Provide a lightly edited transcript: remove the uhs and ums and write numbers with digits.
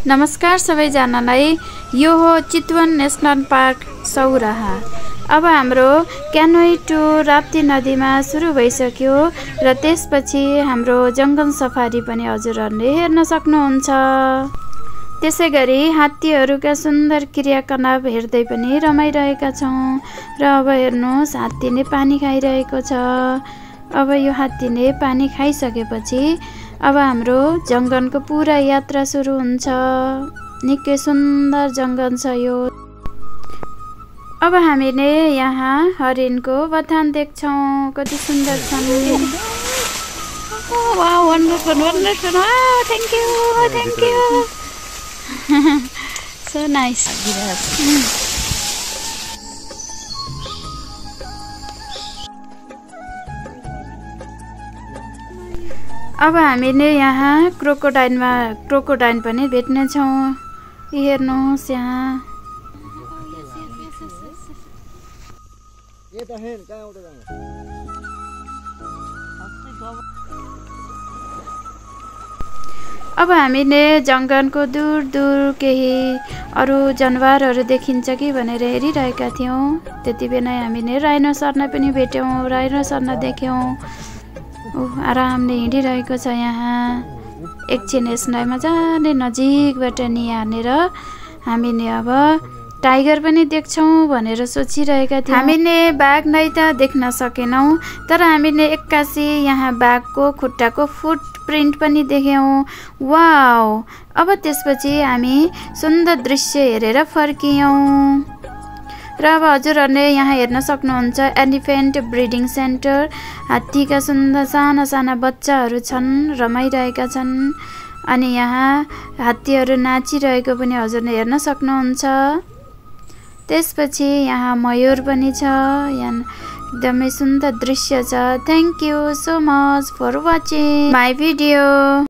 नमस्कार सबैजनालाई। यो हो चितवन नेशनल पार्क सौराहा। अब हाम्रो क्यानोइ टुर राप्ती नदीमा सुरु भइसक्यो र त्यसपछि हाम्रो जंगल सफारी पनि हजुरहरूले हेर्न सक्नुहुन्छ। त्यसैगरी हात्तीहरूका सुन्दर क्रियाकलाप हेर्दै पनि रमाइरहेका छौं। र अब हेर्नुहोस्, हात्तीले पानी खाइरहेको छ। अब यो हात्तीले पानी खाइसकेपछि अब हाम्रो जंगलको पूरा यात्रा सुरु हुन्छ। निकै सुन्दर जंगल छ यो। अब हामीले यहाँ हरिणको बथान देख्छौं, कति सुन्दर छन्। Wow, wonderful wonderful. Thank you so nice। अब हामीले यहाँ क्रोकोडाइन पनि भेट्ने छौं। हेर्नुहोस् यहाँ। अब हामीले जंगलको दूर दूर केही अरु जनावरहरू देखिन्छ कि भनेर हेरिरहेका थियौं। त्यतिबेला हामीले राइनोसरलाई पनि भेट्यौं, राइनोसरलाई देख्यौं। आरामले हिँडिरहेको छ यहाँ। एकछिन यसलाई मजाले नजिकबाट निहालेर हामीले अब टाइगर पनि देख्छौं भनेर सोचिरहेका थियौं। हामीले बाघ नै त देख्न सकेनौं, तर हामीले एक्कासी यहाँ बाघको खुट्टाको फुटप्रिन्ट पनि देख्यौं। वाउ! अब त्यसपछि हामी सुन्दर दृश्य हेरेर फर्कियौं। र अब हजुरहरूले यहाँ हेर्न सक्नुहुन्छ एलिफेन्ट ब्रिडिङ सेन्टर। हात्तीका सुन्दर साना साना बच्चाहरू छन्, रमाइरहेका छन्। अनि यहाँ हात्तीहरू नाचिरहेको पनि हजुरले हेर्न सक्नुहुन्छ। त्यसपछि यहाँ मयूर पनि छ। यहाँ एकदमै सुन्दर दृश्य छ। Thank you so much for watching my video.